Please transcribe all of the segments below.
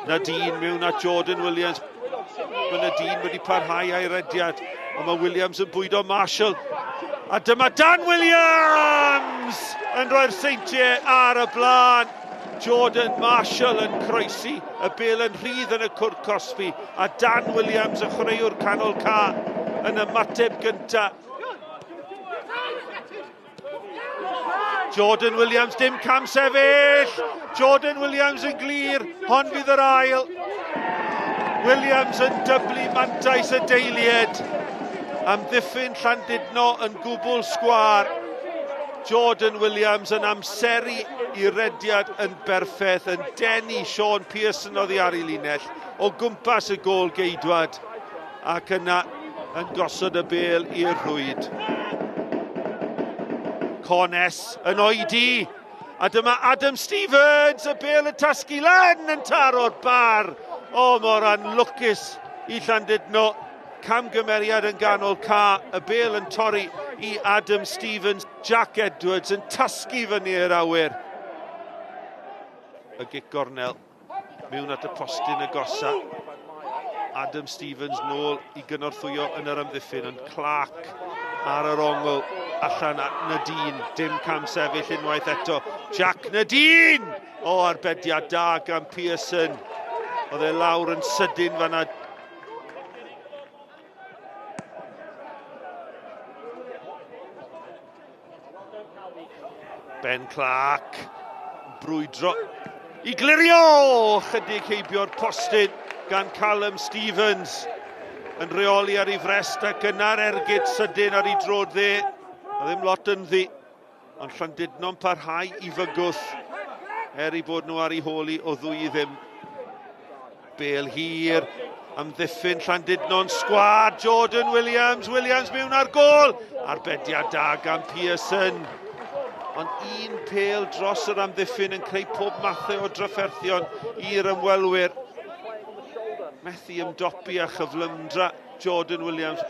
Nadine mewn at Jordan Williams. Mae Nadine wedi parhau a'i rediad, ond mae Williams yn bwydo Marshall. A dyma Dan Williams yn rhoi'r Seintiau ar y blaen. Jordan Marshall yn croesi, y bel yn rhydd yn y cwrt cosbi, a Dan Williams, y chwaraewr canol ca, yn ymateb gyntaf. Jordan Williams, dim cam sefyll! Jordan Williams yn glir, hon fydd yr ail. Williams yn dyblu mantais y deiliad. Amddiffyn Llandudno yn gwbl sgwar. Jordan Williams yn amseru i rediad yn berffaith, yn denu Sean Pearson oddi ar ei linell o gwmpas y gôl geidwad. Ac yna yn gosod y bêl i'r rhwyd. Cones yn oedi. A dyma Adam Stevens, y bêl yn tasgu lan yn taro'r bar. O, mor anlwcus i Llandudno. Camgymeriad yn ganol ca, y bêl yn torri i Adam Stevens. Jack Edwards yn tasgu fyny i'r awyr. Y gic gornel Mewn at y postyn agosa. Adam Stevens nôl i gynorthwyo yn yr amddiffyn, ond Clark ar yr ongl allan at Nadine. Dim cam sefyll unwaith eto. Jack Nadine! O, arbediad da gan Pearson. Oedd e lawr yn sydyn fanna. Ben Clark, brwydro i glirio! Chydig heibio'r postyn gan Callum Stevens yn rheoli ar ei frest ac yna'r ergyd sydyn ar ei drod dde. A ddim lot ynddi, ond Llandudno'n parhau i fygwth er ei bod nhw ar ei holi o ddwy i ddim. Bêl hir, amddiffyn Llandudno'n sgwâr, Jordan Williams, Williams mewn ar gôl, arbediad da gan Pearson. Ond un pêl dros yr amddiffyn yn creu pob mathau o drafferthion i'r ymwelwyr. Methu ymdopi â chyflymdra Jordan Williams.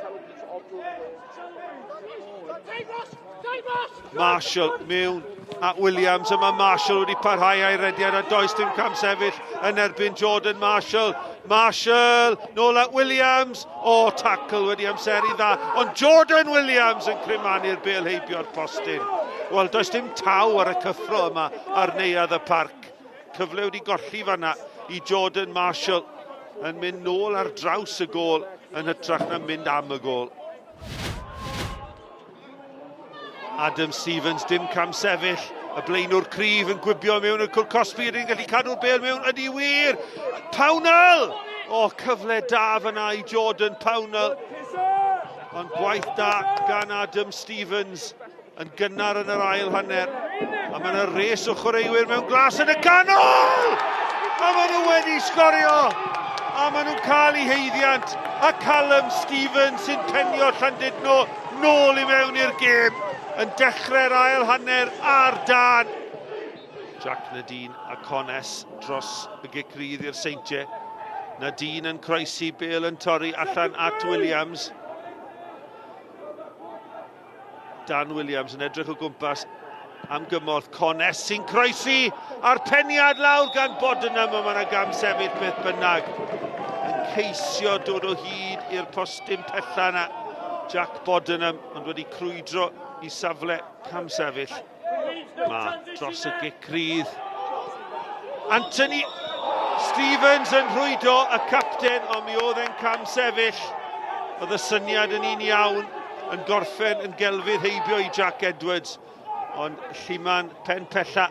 Marshall mewn at Williams, a mae Marshall wedi parhau a'i rediad a does dim cam sefyll yn erbyn Jordan Marshall. Marshall, nôl at Williams, o, tackle wedi amseru dda, ond Jordan Williams yn crymanu'r bel heibio'r postyn. Wel, does dim taw ar y cyffro yma ar neuadd y parc. Cyfle wedi golli fanna i Jordan Marshall yn mynd nôl ar draws y gôl yn hytrach na mynd am y gôl. Adam Stevens, dim cam sefyll. Y blaenwr cryf yn gwibio mewn y cwr cosbi, ydy'n gallu cadw'r bel mewn, ydy wir! Pownell! O, cyfle da fyna i Jordan Pownell. Ond gwaith da gan Adam Stevens yn gynnar yn yr ail hanner. A mae yna res o chwaraewyr mewn glas yn y canol! A maen nhw wedi sgorio! A maen nhw'n cael eu heiddiant. A Callum Stevens sy'n penio Llandudno nôl i mewn i'r gêm yn dechrau'r ail hanner ar dan. Jack Nadine a Cones dros y gic rydd i'r Seintiau. Nadine yn croesi, Bale yn torri allan at Williams. Dan Williams yn edrych o gwmpas am gymorth. Cones sy'n croesi a'r peniad lawr gan Bodenham, ond mae yna gam sefyll beth bynnag. Yn ceisio dod o hyd i'r postyn pella yna. Jack Bodenham, ond wedi crwydro i safle cam sefyll. Mae dros y gic rydd. Anthony Stevens yn rhwydo y capten, ond mi oedd e'n cam sefyll. Oedd y syniad yn un iawn, yn gorffen yn gelfydd heibio i Jack Edwards. Ond Lluman pen pella,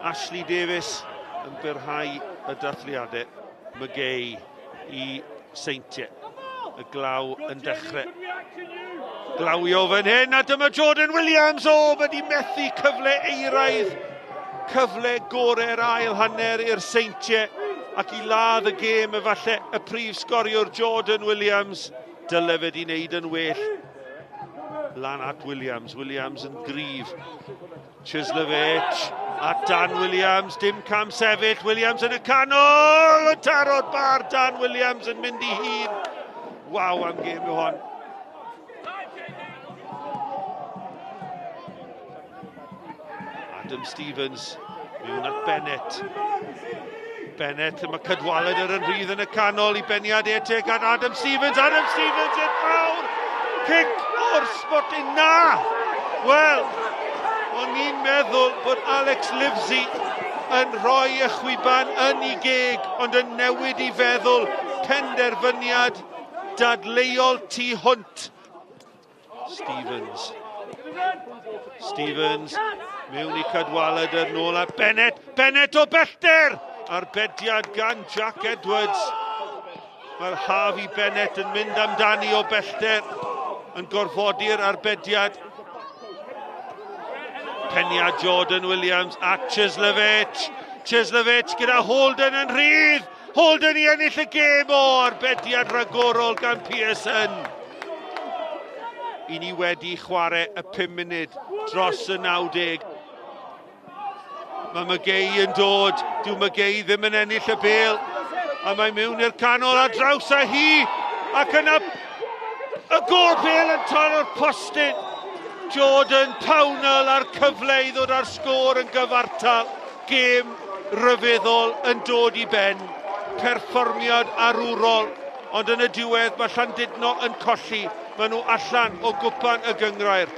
Ashley Davies yn byrhau y dathliadau. McGay i Seintiau. Y glaw yn dechrau. Glawio fan hyn, a dyma Jordan Williams, o, wedi methu cyfle eiraidd. Cyfle gorau'r ail hanner i'r Seintiau, ac i ladd y gêm efallai y prif sgoriwr Jordan Williams. Dyle fe di wneud yn well. Lan at Williams, Williams yn gryf. Chislovich at Dan Williams, dim cam sefyll, Williams yn y canol, y taro'r bar, Dan Williams yn mynd i hun. Waw am gêm yw hon. Adam Stevens, mewn at Bennett. Bennett, mae Cadwaladr yn rhydd yn y canol i beniad e teg at Adam Stevens. Adam Stevens i'r llawr! Cic o'r spotyn na! Wel, o'n i'n meddwl bod Alex Livesey yn rhoi y chwiban yn ei geg, ond yn newid i feddwl penderfyniad dadleuol tu hwnt. Stevens. Stevens mewn i Cadwaladr nôl at Bennett. Bennett o bellter! Arbediad gan Jack Edwards. Mae'r Harvey Bennett yn mynd amdani o bellter yn gorfodi'r arbediad. Peniad Jordan Williams at Chislovich. Chislovich gyda Holden yn rhydd. Holden i ennill y gêm o arbediad rhagorol gan Pearson. I ni wedi chwarae y 5 munud dros y 90. Mae McGay yn dod. Dyw McGay ddim yn ennill y bel. A mae mewn i'r canol a draws â hi. Ac yna y gol bel yn taro'r postyn. Jordan Pownall a'r cyfle i ddod â'r sgôr yn gyfartal. Gêm ryfeddol yn dod i ben. Perfformiad arwrol, ond yn y diwedd mae Llandudno yn colli. Maen nhw allan o gwpan y gynghrair.